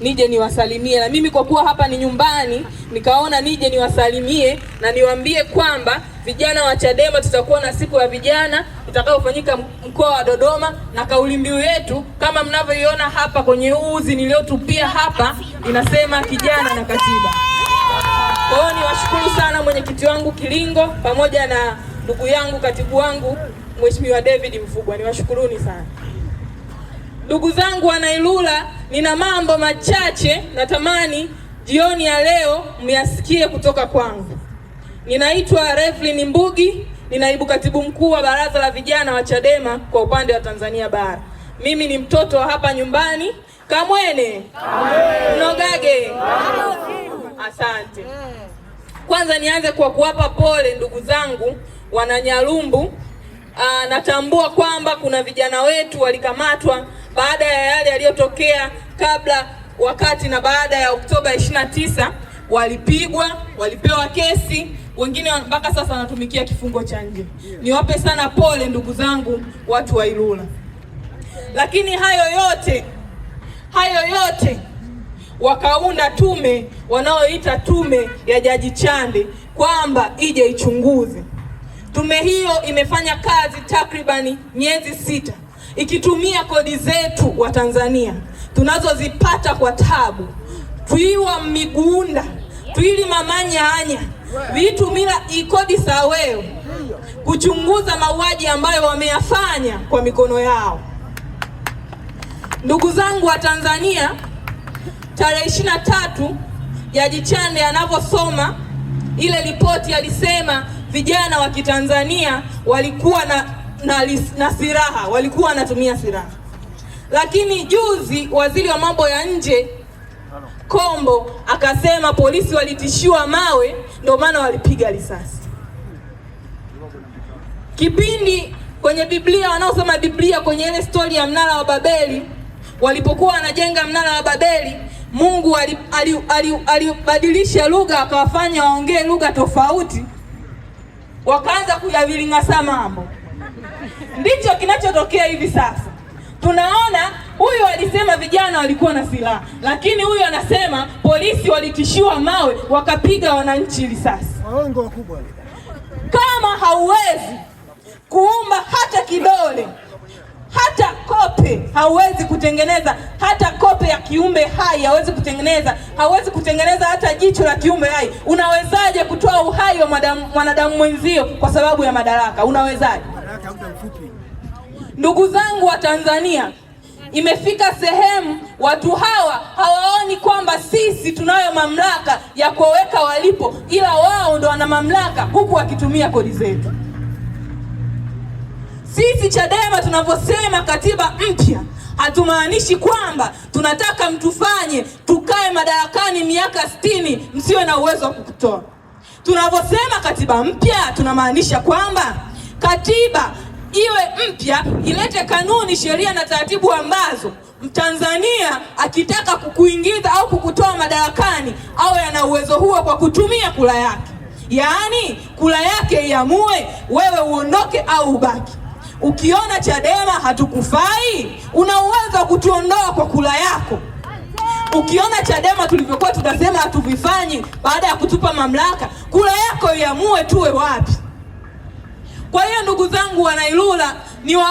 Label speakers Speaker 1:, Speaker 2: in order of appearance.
Speaker 1: Nije niwasalimie na mimi kwa kuwa hapa ni nyumbani, nikaona nije niwasalimie na niwaambie kwamba vijana wa Chadema tutakuwa na siku ya vijana itakayofanyika mkoa wa Dodoma, na kauli mbiu yetu kama mnavyoiona hapa kwenye uzi niliyotupia hapa inasema kijana na katiba. Kwa hiyo niwashukuru sana mwenyekiti wangu Kilingo pamoja na ndugu yangu katibu wangu Mheshimiwa David Mfugwa, niwashukuruni sana. Ndugu zangu Wanailula, nina mambo machache natamani jioni ya leo myasikie kutoka kwangu. Ninaitwa Reflin Mbugi, ni naibu katibu mkuu wa Baraza la Vijana wa Chadema kwa upande wa Tanzania Bara. Mimi ni mtoto wa hapa nyumbani. Kamwene Mnogage, asante. Kwanza nianze kwa kuwapa pole ndugu zangu Wananyalumbu. Natambua kwamba kuna vijana wetu walikamatwa baada ya yale yaliyotokea kabla, wakati na baada ya Oktoba 29. Walipigwa, walipewa kesi, wengine mpaka sasa wanatumikia kifungo cha nje. Niwape sana pole ndugu zangu watu wa Ilula. Lakini hayo yote wakaunda tume wanaoita tume ya Jaji Chande kwamba ije ichunguze. Tume hiyo imefanya kazi takribani miezi 6 ikitumia kodi zetu wa Tanzania tunazozipata kwa tabu, twiwa migunda twili mamanyanya vitumila ikodi sawewe kuchunguza mauaji ambayo wameyafanya kwa mikono yao. Ndugu zangu wa Tanzania, tarehe 23 Jaji Chande anavyosoma ile ripoti alisema vijana wa Kitanzania walikuwa na silaha, walikuwa wanatumia silaha. Lakini juzi waziri wa mambo ya nje Kombo akasema polisi walitishiwa mawe, ndio maana walipiga risasi. Kipindi kwenye Biblia, wanaosoma Biblia kwenye ile stori ya mnara wa Babeli, walipokuwa wanajenga mnara wa Babeli, Mungu alibadilisha lugha akawafanya waongee lugha tofauti, wakaanza kuyavilingasa mambo. Ndicho kinachotokea hivi sasa. Tunaona huyu alisema vijana walikuwa na silaha, lakini huyu anasema polisi walitishiwa mawe wakapiga wananchi risasi.
Speaker 2: Waongo wakubwa.
Speaker 1: Kama hauwezi kuumba hata kidole hata kope, hauwezi kutengeneza hata kope ya kiumbe hai, hauwezi kutengeneza, hauwezi kutengeneza hata jicho la kiumbe hai, unawezaje kutoa uhai wa mwanadamu mwenzio kwa sababu ya madaraka? Unawezaje?
Speaker 2: Madaraka muda mfupi.
Speaker 1: Ndugu zangu wa Tanzania, imefika sehemu watu hawa hawaoni kwamba sisi tunayo mamlaka ya kuwaweka walipo, ila wao ndo wana mamlaka huku wakitumia kodi zetu. Sisi Chadema tunavyosema katiba mpya, hatumaanishi kwamba tunataka mtufanye tukae madarakani miaka 60 msiwe na uwezo wa kukutoa. Tunavyosema katiba mpya, tunamaanisha kwamba katiba iwe mpya, ilete kanuni, sheria na taratibu ambazo Mtanzania akitaka kukuingiza au kukutoa madarakani awe ana uwezo huo kwa kutumia kura yake, yaani kura yake iamue wewe uondoke au ubaki. Ukiona Chadema hatukufai, una uwezo wa kutuondoa kwa kura yako. Ukiona Chadema tulivyokuwa tunasema hatuvifanyi baada ya kutupa mamlaka, kura yako iamue tuwe wapi. Kwa hiyo ndugu zangu Wanailula, ni wa